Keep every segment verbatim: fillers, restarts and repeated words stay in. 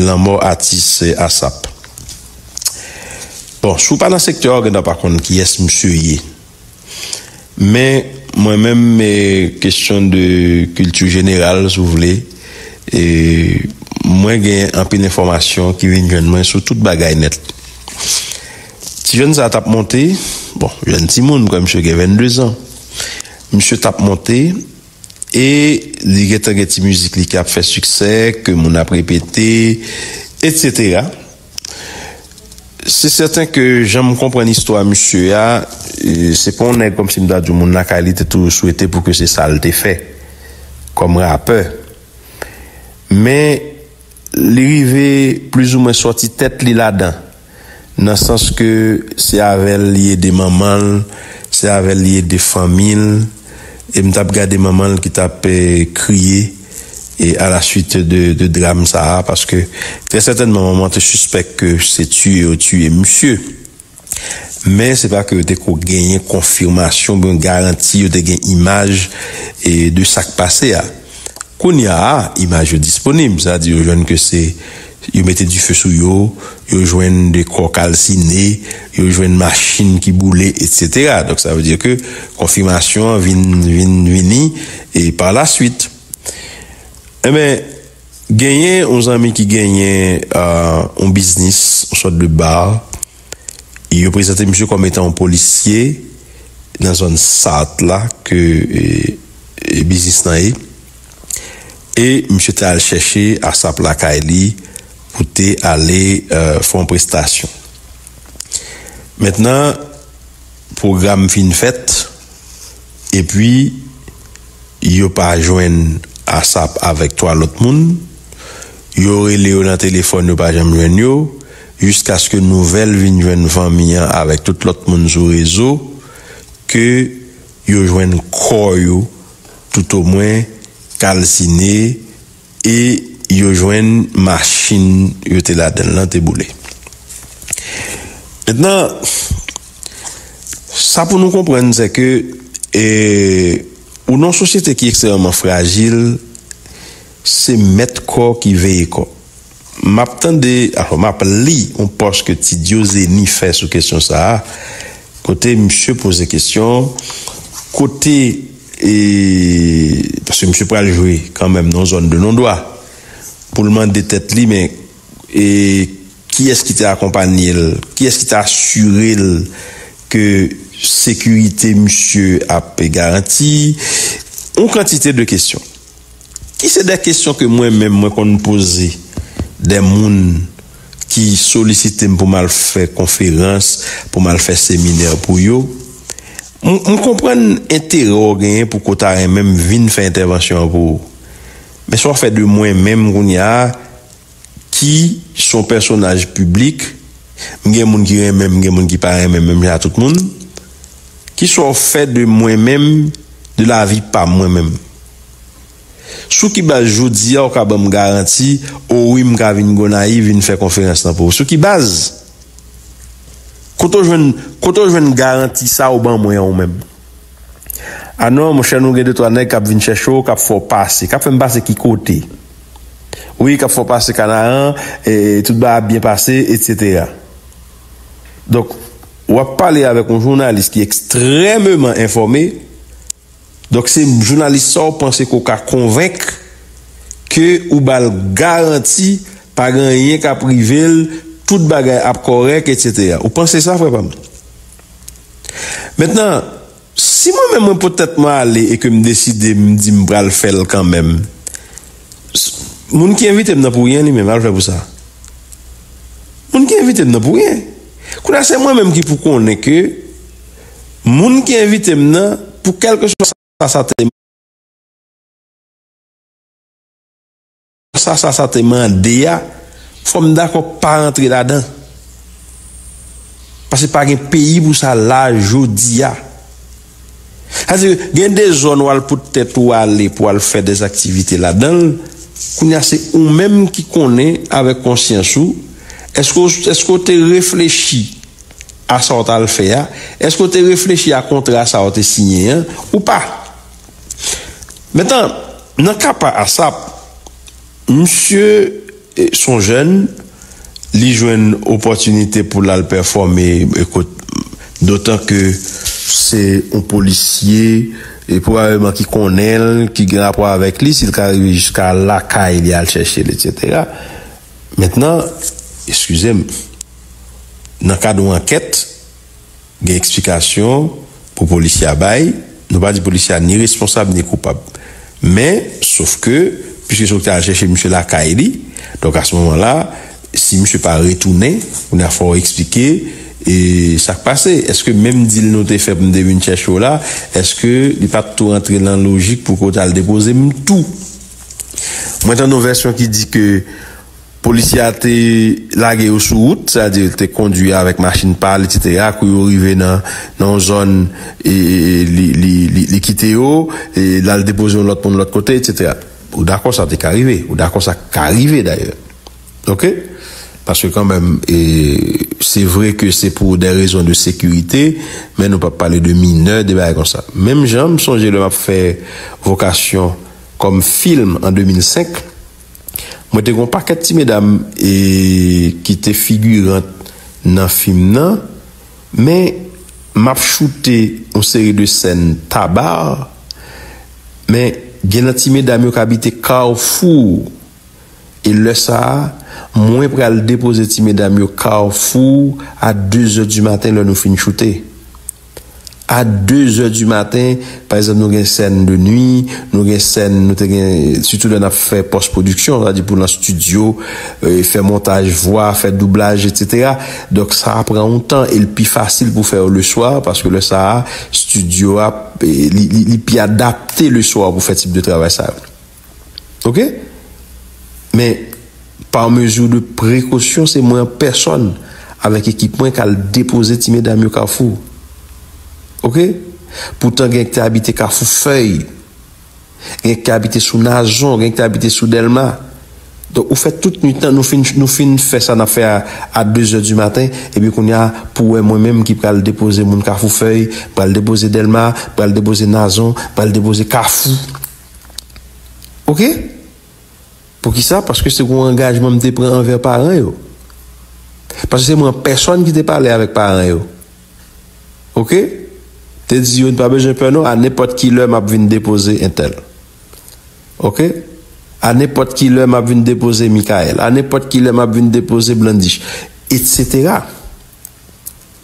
lanmò atis ASAP. Bon, si w pa nan sektè a, w gendwa pa konn kiyès misye ye. Men, mwen menm, eh, kesyon de kilti jeneral, si w vle, eh, mwen gen anpil enfòmasyon ki vin jwenn mwen sou tout bagay nèt. Ti jèn sa t ap monte, bon, jèn timoun, kwè misye gen venndezan. Misye t ap monte, e li gentan gen ti mizik li k ap fè siksè, ke moun ap repete, etsetera. Se sèten ke jan m konprann istwa misye a, e, se pa yon nèg kòmsi m ta di w moun lakay li te toujou swete pou ke se sa l te fè kòm rapè. Men, li rive plizoumwen sòti tèt li ladan, nan sans ke se avè l li ede manman l, se avè l li ede fanmi l, e m t ap gade manman l ki t ap, eh, kriye, e à la suite de, de dram sa a, paske trè sètènman manman te sispèk ke se tiye yo tiye misye. Men se pa ke yo te ko genyen konfimasyon oubyen garanti, yo te gen imaj, e, de sa k pase a. Kounye a, imaj yo disponib, sa di yo jwenn ke se, yo mete dife sou yo, yo jwenn de kò kalsine, yo jwenn machin ki boule, etsetera. Donk, sa vle di ke konfimasyon an vin, vin, vini, e pa la swit. Enben, genyen yon zanmi ki genyen, euh, yon biznis, yon sòt de bar. Yo prezante misye kòm etan yon polisye nan zòn South la ke, e, e, biznis lan ye. E misye te al chèche ASAP lakay li pou te ale, euh, fè yon prestasyon. Mentnan, pwogram fin fèt, epi yo pa jwenn ASAP avèk twa lòt moun. Yo rele yo nan telefòn, yo pa janm jwenn yo, jiskaske nouvèl vin jwenn fanmi an avèk tout lòt moun sou rezo ke yo jwenn kò yo toutomwen kalsine e yo jwenn machin yo te ladan l lan te boule. Mentnan, sa pou nou konprann, se ke, e, ou nan yon sosyete ki ekstrèmeman frajil, se mèt kò ki veye kò. M ap tande, alò, m ap li yon pòs ke Ti Diozeni fè sou kesyon sa a, kote misye poze kesyon, kote, e, paske misye pral jwe kanmenm nan yon zòn de non dwa, pou l mande tèt li, men, e, kiyès ki te akonpanye l, kiyès ki te asire l ke sekirite misye ap garanti, yon kantite de kesyon. Ki se de kesyon ke mwen menm mwen konn poze de moun ki solisite m pou m al fè konferans, pou m al fè seminè pou yo. M, m konprann enterè w genyen pou ke w ta renmen m vin fè entèvansyon an pou ou. Men sa w fè de mwen menm kounye a, ki se yon pèsonaj piblik, m gen moun ki renmen m, m gen moun ki pa renmen m, menm jan ak tout moun. Ki sa w fè de mwen menm, de lavi pa m mwen menm? Sou ki baz jodi a w ka ban m garanti, o wi, m ka vin Gonayiv vin fè konferans lan pou ou? Sou ki baz? Kote w jwenn, kote w jwenn garanti sa ou ban mwen an ou menm? A non, monchè, nou gen de twa nèg k ap vin chèche w, k ap fè w pase. K ap fè m pase ki kote? Wi, k ap fè w pase Kanaran, e, tout bagay ap byen pase, etsetera. Donk, w ap pale avèk yon jounalis ki ekstrèmeman enfòme. Donk, se jounalis sa w panse ke w ka konvenk ke ou ba l garanti pa gen anyen k ap rive l, tout bagay ap kòrèk, etsetera. Ou panse sa, frè pa m? Mentnan, si mwen menm mwen pot tèt mwen ale e ke m deside, m di m pral fè l kanmenm, s-, moun ki envite m nan pou ryen li menm, al fè pou sa. Moun ki envite m nan pou ryen. Kounye a, se mwen menm ki pou konnen ke moun ki envite m nan, pou kèlkeswa sa, sa te sa, sa, sa te mande a, fò m dakò pa rantre ladan. Paske pa gen peyi pou sa la jodi a. Sa di, gen de zòn w al pot tèt ou ale pou al fè de aktivite ladan l, kounye a se ou menm ki konnen avèk konsyans ou, èske w, èske w te reflechi a sa w t al fè a? Èske w te reflechi a kontra sa w te siyen an ou pa? Mentnan, nan ka pa ASAP, misye E, se yon jèn, li jwenn opòtinite pou l al pèfòme, e kot, dotan ke se yon polisye, e pwobableman ki konnen l, ki gen rapò avèk li, si l ka rive jiska lakay li al chèche l, etsetera. Mentnan, eskize m, nan kad yon ankèt, gen eksplikasyon pou polisye a bay. Nou pa di polisye a ni responsab ni koupab. Men, sof ke, piske se ou ki te al chèche misye lakay li, donk a se moman la, si misye pa retounen, kounye a fò w eksplike, e sa k pase. Èske menm dil nou te fè pou m te vin chèche w la, èske li pa t tou rantre nan lojik pou ke w t al depoze m tou? Mwen tande yon vèsyon ki di ke polisye a te lage yo sou wout, sètadi te kondui avèk machin pa l, etsetera, kou yo rive nan, nan yon zòn, e, e, e, li, li, li, li kite yo, e l al depoze yon lòt moun lòt kote, etsetera. Ou dakò sa te ka rive, ou dakò sa ka rive dayè. Oke? Paske kanmenm, e, se vre ke se pou de rezon de sekirite, men nou p ap pale de minè, de bagay konsa. Menm jan, m sonje lè m ap fè Vokasyon kòm fim an de mil senk, mwen te gen yon pakèt ti medam, e, ki te figirant nan fim nan, men m ap choute yon seri de sèn Taba, men gen nan ti medam yo k abite Kafou, e lè sa a, mwen pral depoze ti medam yo Kafou a de zè di maten lè nou fin choute. A de zè di maten, pa egzanp, nou gen sèn de nwi, nou gen sèn, nou te gen, sitou lè n ap fè pòs pwodiksyon, sa di pou nan estidyo, e, fè montaj vwa, fè doublaj, etsetera. Donk, sa a pran yon tan e l pi fasil pou fè yo leswa, paske lè sa a, estidyo a, e, li, li, li pi adapte leswa pou fè tip de travay sa yo. Oke? Men, pa mezi de prekosyon, se mwen an pèsòn, avèk ekip mwen, k al depoze ti medam yo Kafou. Oke? Poutan, gen k te abite Kafou Fèy, gen k te abite sou Nazon, gen k te abite sou Dèlma. Donk, ou fè tout nwit lan, nou fin, nou fin fè sa n ap fè a, a de zè di maten, epi kounye a, pou wè mwen menm ki pral depoze moun Kafou Fèy, pral depoze Dèlma, pral depoze Nazon, pral depoze Kafou. Oke? Poukisa? Paske se yon angajman m te pran anvè paran yo. Paske se mwen pèsòn ki te pale avèk paran yo. Oke? Te di yo, "Nou pa bezwen pè non, a nenpòt ki lè m ap vin depoze entèl." Oke? "A nenpòt ki lè m ap vin depoze Michael. A nenpòt ki lè m ap vin depoze Blandish," etsetera.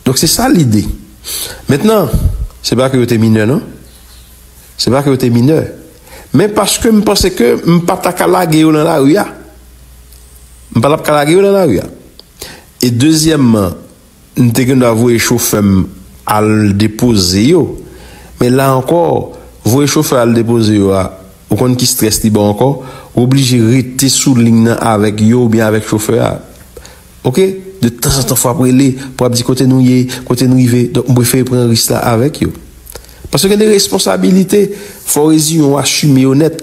Donk, se sa lide. Mentnan, se pa ke yo te minè, non. Se pa ke yo te minè. Men paske m panse ke m pa ta ka lage yo nan lari a. M pa t ap ka lage yo nan lari a. E dezyèmman, m te gen dwa voye chofè m al depoze yo. Men la ankò, voye chofè al depoze yo a, ou konn ki strès li ba w ankò? Ou oblije rete sou liy nan avèk yo oubyen avèk chofè a. Oke? De tanzantan, fò w ap rele, pou w ap di kote nou ye, kote n rive. Donk, m prefere pran risk la avèk yo. Paske gen de responsabilite, fò w reziyen w asime yo nèt.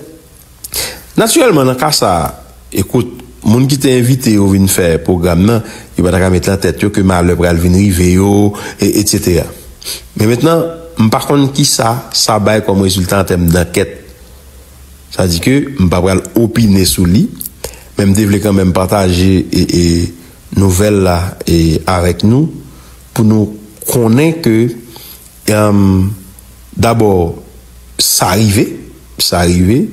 Natirèlman, nan ka sa a, ekout, moun ki te envite yo vin fè pwogram nan, yo pa ta ka met nan tèt yo ke malè pral vin rive yo, e, etsetera. Men mentnan, m pa konn kisa sa bay kòm rezilta an tèm dankèt. Sa di ke m pa pral opine sou li, men m te vle kanmenm pataje, e, e, nouvèl la, e, avèk nou, pou nou konnen ke, em, dabò, sa rive, sa rive,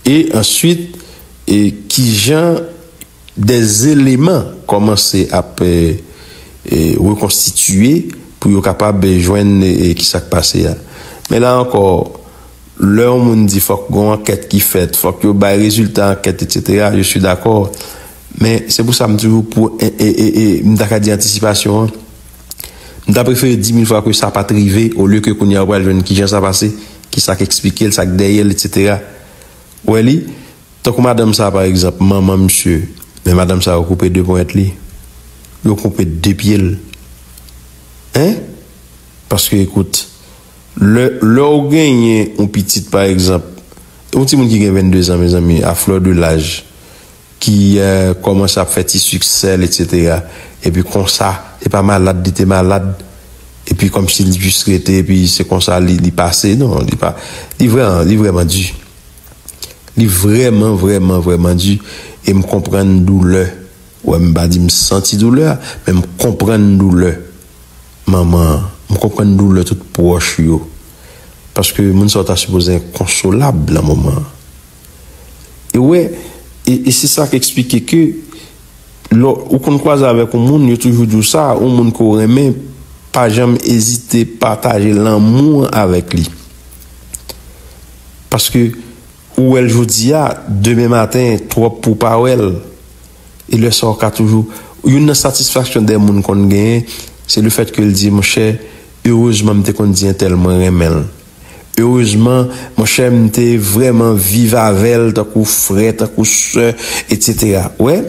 e answit, e kijan de eleman kòmanse ap, e, e, rekonstitiye pou yo kapab jwenn, e, e, kisa k pase a. Men la ankò, lè yon moun di fòk gon ankèt ki fèt, fòk yo bay rezilta ankèt, etsetera, je suis d'accord. Men se pou sa m toujou pou, e, e, e, e, m ta ka di antisipasyon an. M ta prefere di mil fwa ke sa pa t rive, olye ke kounye a ou pral jwenn kijan sa pase, kisa k eksplike l, sa k dèyè l, etsetera. Ou wè li? Tankou madanm sa, pa egzanp, manman misye, men madanm sa, yo koupe de ponyèt li. Yo koupe de pye l. Hein? Paske, ekout, lè, lè w genyen yon pitit, pa egzanp, yon timoun ki gen venndezan, mezanmi, à fleur de l'âge, ki, eh, kòmanse ap fè ti siksè l, etsetera. Epi konsa, se pa malad li te malad, epi kòmsi li jis rete, epi se konsa li, li pase. Non, li pa, li vrèman, li vrèman di. Li vrèman, vrèman, vrèman di. E m konprann doulè. Wè, m pa di m santi doulè a, men m konprann doulè manman an. M konprann doulè tout pwòch yo. Paske moun sa yo ta sipoze enkonsolab nan moman an. E wè, e, e se sa k eksplike ke lè ou konn kwaze avèk yon moun, yo toujou di w sa, yon moun ke w renmen, pa janm ezite pataje lanmou an avèk li. Paske ou wè l jodi a, demen maten, twòp pou w pa wè l. E lè sa w ka toujou, youn nan satisfaksyon de moun konn genyen, se lefèt ke l di, monchè, erezman m te konn di entèl mwen renmen l. Erezman, monchè, m te vrèman viv avè l tankou frè, tankou sè, etsetera. Wè,